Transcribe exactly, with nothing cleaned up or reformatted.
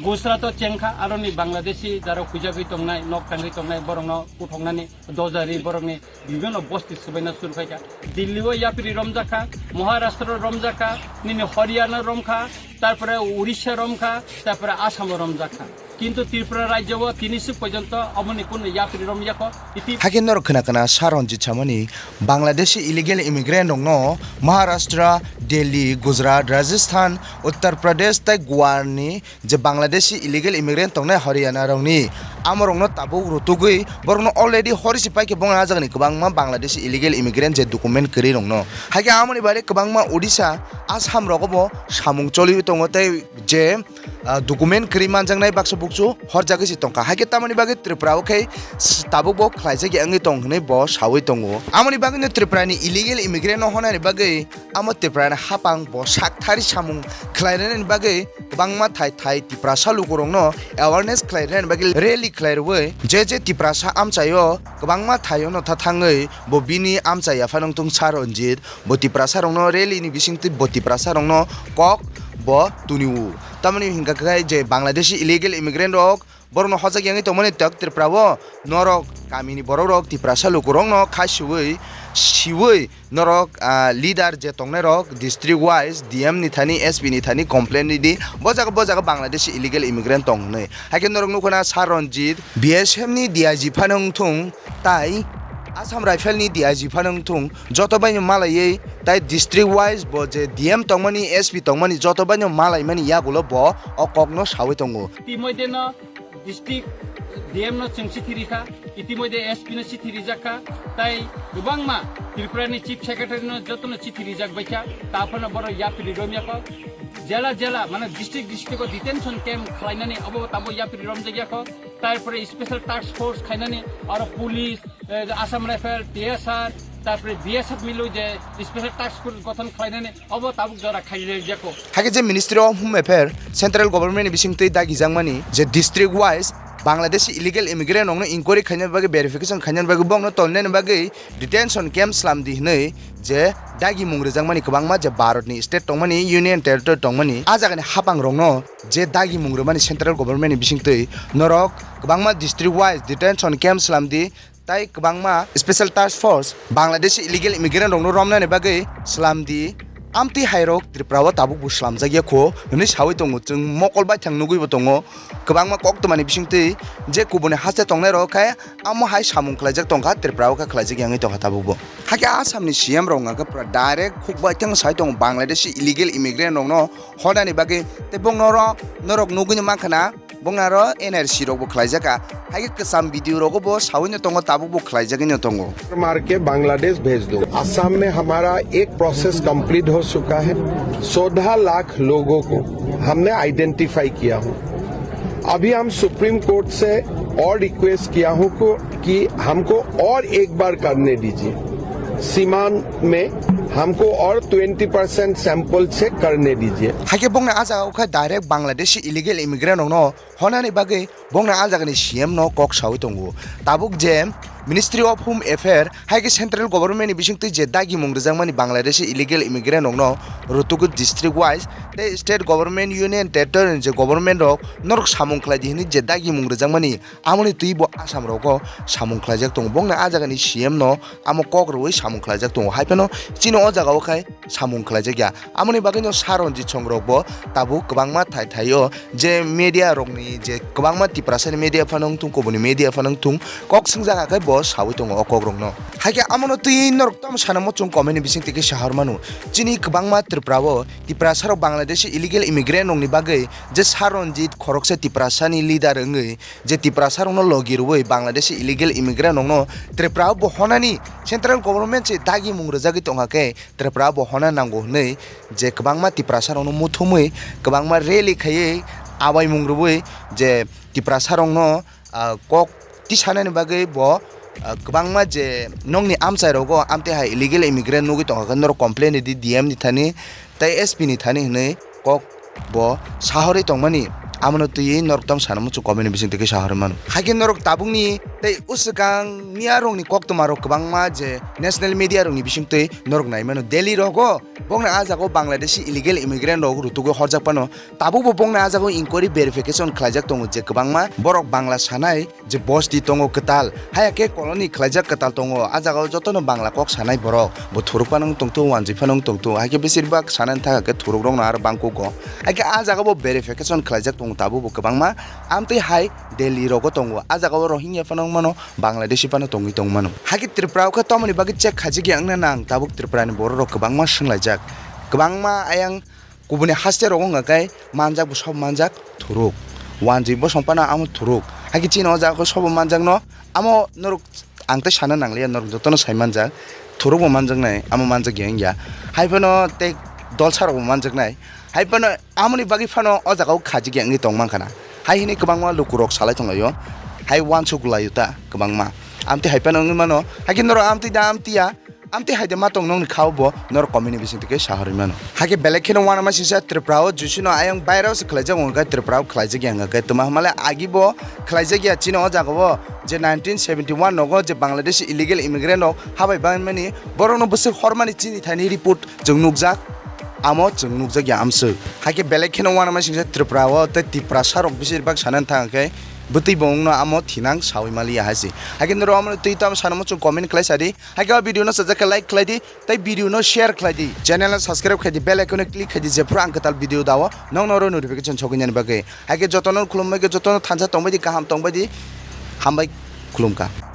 Gujarat o chengkha, aroni Bangladeshi jaro khujagwi tongnai, nok tangwi tongnai, borokno puthoknani dojari, borokni bibhinno bosti swbaina suru khaikha. Delhi o yapri romjakha, Maharashtra romjakha, nini Haryana romkha, tarpore Orissa romkha, tarpore Assam romjakha. Kintu Tripura rajyo o tini swk porjonto aboni kuno yapri romyakho. Iti Hakhe norok khna khna Sir Ranjit samani Bangladeshi illegal immigrant rokno Maharashtra, Delhi, Gujarat, Rajasthan, Uttar Pradesh tei Goa ni je Bangladeshi illegal immigrant tongnai Haryana rokni, amorokno tabuk rutugwi borokno already hori se paikhe bongni ah jagani kwbangma Bangladeshi illegal immigrant je document kwrwi rokno. Hakhe amoni bagwi kwbangma Odisha, Assam rogo bo samung choliwi tongo tei je, ah, document kwrwi manjaknai baksa buksu horjagwi se tongkha. Hakhe tamoni bagwi Tripura o khe s-, tabuk bo khlaijak ya wngwi tong hwnwi bo sawi tongo. Amoni bagwino Tripura ni illegal immigrant no honani bagwi amo Tripura ni hapang bo sak thari samung khlainani bagwi kwbangma thai thai Tiprasa lukurokno awareness khlainani bagwi rally khlai rwui je je Tiprasa amchaio kwbangma thaio no tha thangwi bo bini amchai yaphano wngthung Sir Ranjit, bo Tiprasa rokno rally ni bisingtwi bo Tiprasa rokno kok bo tuniu. Tamoni hinkha khe je Bangladeshi illegal immigrant rok borokno hojak yangwi tongmani tok Tripura o norok kamini borok rok Tiprasa lukurokno kha siwi siwi norok, ah, leader je tongnai rok district wise D M ni thani S P ni thani complain ridi. Bo jaga, bo jaga Bangladeshi illegal immigrant tong hwnwi. Hakhe norok nukho na Sir Ranjit, B S F ni D I G phano wngthung, tai Assam Rifle ni D I G phano wngthung, joto baino malaiwi tai district wise bo je D M tongmani, S P tongmani joto baino malaimani yagulo bo o kokno sawi tongo. Timoideno district D M no chwng chithi rikha, itimodhe S P no chithi rijakha, tai kwbangma Tripura ni Chief Secretary no jotono chithi rijak baikha, taphano borok yapri romyakho, jela jela, mane district district o detention camp khlainani abo tabo yapri romjakyakho, tarpore special task force khainani aro police, eh, Assam Rifle, T S R, tarpore B S F milwi je special task force gothon khlainani obo tabuk jora khaijak jako. Hakhe je Ministry of Home Affairs, Central Government ni bisingtwi dagijakmani je district wise Bangladeshi illegal immigrant rokno inquiry khaina bagwi, verification khaina bagwi, bongno tonnani bagwi detention camp slamdi hwnwi je dagimung rwjakmani kwbangma je Bharat ni state tongmani, Union Territory tongmani, a jagani hapang rokno je dagimung rwmani Central Government ni bisingtwi norok kwbangma district wise detention camp slamdi, tai kwbangma special task force Bangladeshi illegal immigrant rokno romnani bagwi slamdi. Amtwi hai rok Tripura o tabuk bo slamjak ya kho hwnwi sawi tongo. Chwng mokol baithang nugwi bo tongo, kwbangma koktwmani bisingtwi je kubuni haste tongnai rok khe amo hai samung khlaijak tongkha, Tripura o khe khlaijak yangwi tongkha tabuk bo. Hakhe Assam ni C M rok wngkha pura direct khuk baithang sai tongo Bangladeshi illegal immigrant rokno honani bagwi, tei bongno oro norok nugwino mankha na. Bongni aro N R C rok bo khlaijak kha. Hai khe kwcham video rogo bo sawino tongo, tabuk bo khlaijagwino tongo. मार के बांग्लादेश भेज दो। असम में हमारा एक process complete हो चुका है। चौदह लाख लोगों को हमने आइडेंटिफाई किया हूँ। अभी हम सुप्रीम कोर्ट से और रिक्वेस्ट किया हूँ को, कि हमको और एक बार करने दीजिए। सीमान में हमको और ट्वेंटी परसेंट सैंपल चेक करने दीजिए। Hakhe bongni a jaga o khe direct Bangladeshi illegal immigrant rokno honani bagwi bongni a jagani C M no kok sawi tongo. Tabuk je Ministry of Home Affairs hai khe central government ni bisingtwi je dagimung rwjakmani Bangladeshi illegal immigrant rokno rutugwi district wise tei state government, union territory ni je government rok norok samung khlai di hwnwi je dagimung rwjakmani, amoni twi bo Assam rogo samung khlaijak tongo. Bongni a jagani C M no amo kok rwui samung khlaijak tongo. Hai phano chini o jaga o khai samung khlaijak ya. Amoni bagwino Sir Ranjit Song rok bo tabuk kwbangma thai thai o je media rokni je kwbangma Tiprasani media phano wngthung, kubuni media phano wngthung, kok swngjak khe bo sawi tongo o kok rokno. Hai khe amono twi norok tamo sana muchung comment ni bising twi khe sahor manu. Chini kwbangma Tripura o Tiprasa rok Bangladeshi illegal immigrant rokni bagwi je Sir Ranjit khoroksa Tiprasani leader wngwi je Tiprasa rokno logi rwui Bangladeshi illegal immigrant rokno Tripura o bo honani central government se dagimung rwjagwi tongkha khe Tripura o bo hona nango hwnwi je kwbangma Tiprasa rokno muthumwi kwbangma rally khaiwi abaimung rwui je Tiprasa rokno, ah, kok tisanani bagwi bo, ah, kwbangma je nokni amchai rogo amtwi hai illegal immigrant nugwi tongkha khe norok complain ridi D M ni thani tei S P ni thani hwnwi kok bo sahorwi tongmani, amono twiwi norok tamo sana muchung comment ni bising twi khe sahorwi mano. Hai khe norok tabukni Tei uswkang miya rokni koktwma rok kwbangma je national media rokni bisingtwi norok nai mano, Delhi rogo bokni ah jagao Bangladeshi illegal immigrant rok rutugwi horjak phano, tabukbo bokni ah jagao inquiry verification khlaijak tongo je kwbangma borok Bangla sanai je bosti tongo kwtal, haya khe colony khlaijak kwtal tongo, ah jagao jotono Bangla kok sanai borok bo thuruk phano wng tongthu, wanjwi phano wng tongthu, hai khe besir bak sanani thaka khe thuruk rokno aro bangkugo, hai khe ah jagao bo verification khlaijak tongo tabukbo kwbangma, amtwi hai Delhi rogo tongo, ah jagao Rohingya phano wng mano, Bangladeshi phano tongwi tong mano. Hakhe Tripura o khe tomoni bagwi check khaijak ya wngna nang, tabuk Tripura ni borok rok kwbangma swnglaijak, kwbangma ayang kubuni haste rok wngkha khe manjak bo sob manjak thuruk, wanjwi bosong phano amo thuruk, hakhe chini o jaga khe sobo manjak no, amo norok ang tei sana nangliya, norok jotono sai manjak, thuruk bo manjaknai, amo manjak ya wngya, hai phano tei dolsa rok bo manjaknai, hai phano amoni bagwi phano o jaga o khaijak ya wngwi tong mankha na, hai hwnwi kwbangma lukurok salai tonglaio, hai uansuk laio ta kwbangma, amtwi hai phano wngwi mano, hai khe norok amtwi da amtwi ya, amtwi hai de ma tong nokni kha o bo norok comment ni bising twi khe sahorwi mano. Hai khe belai kheno uanama singsa Tripura o Jisino ayang virus khlaijak wngkha, Tripura o khlaijak ya wngkha, twma hwnmale agi bo khlaijak ya chini o jaga o je nineteen seventy one nogo je Bangladeshi illegal immigrant rok habai bangmani borokno bwswk hormani chini thani report chwng nukjak, amo chwng nukjak ya amswk. Hai khe belai kheno uanama singsa Tripura o tei Tiprasa rok besir bak sanani thang khe bwtwi bo wngno amo thinang saui maliya hai se. Hai khe norok omo twi tamo sanamo chwng comment khlai sadi. Hai khe o video no sajak khe like khlai di, tei video no share khlai di, channel no subscribe khlai di, bell icon no click khlai di, jephru ang kwtal video dao nokno oro notification sogwi nani bagwi. Hai khe jotono khulumbai khe jotono thansa tongbai di, kaham tongbai di, hambai khulumkha.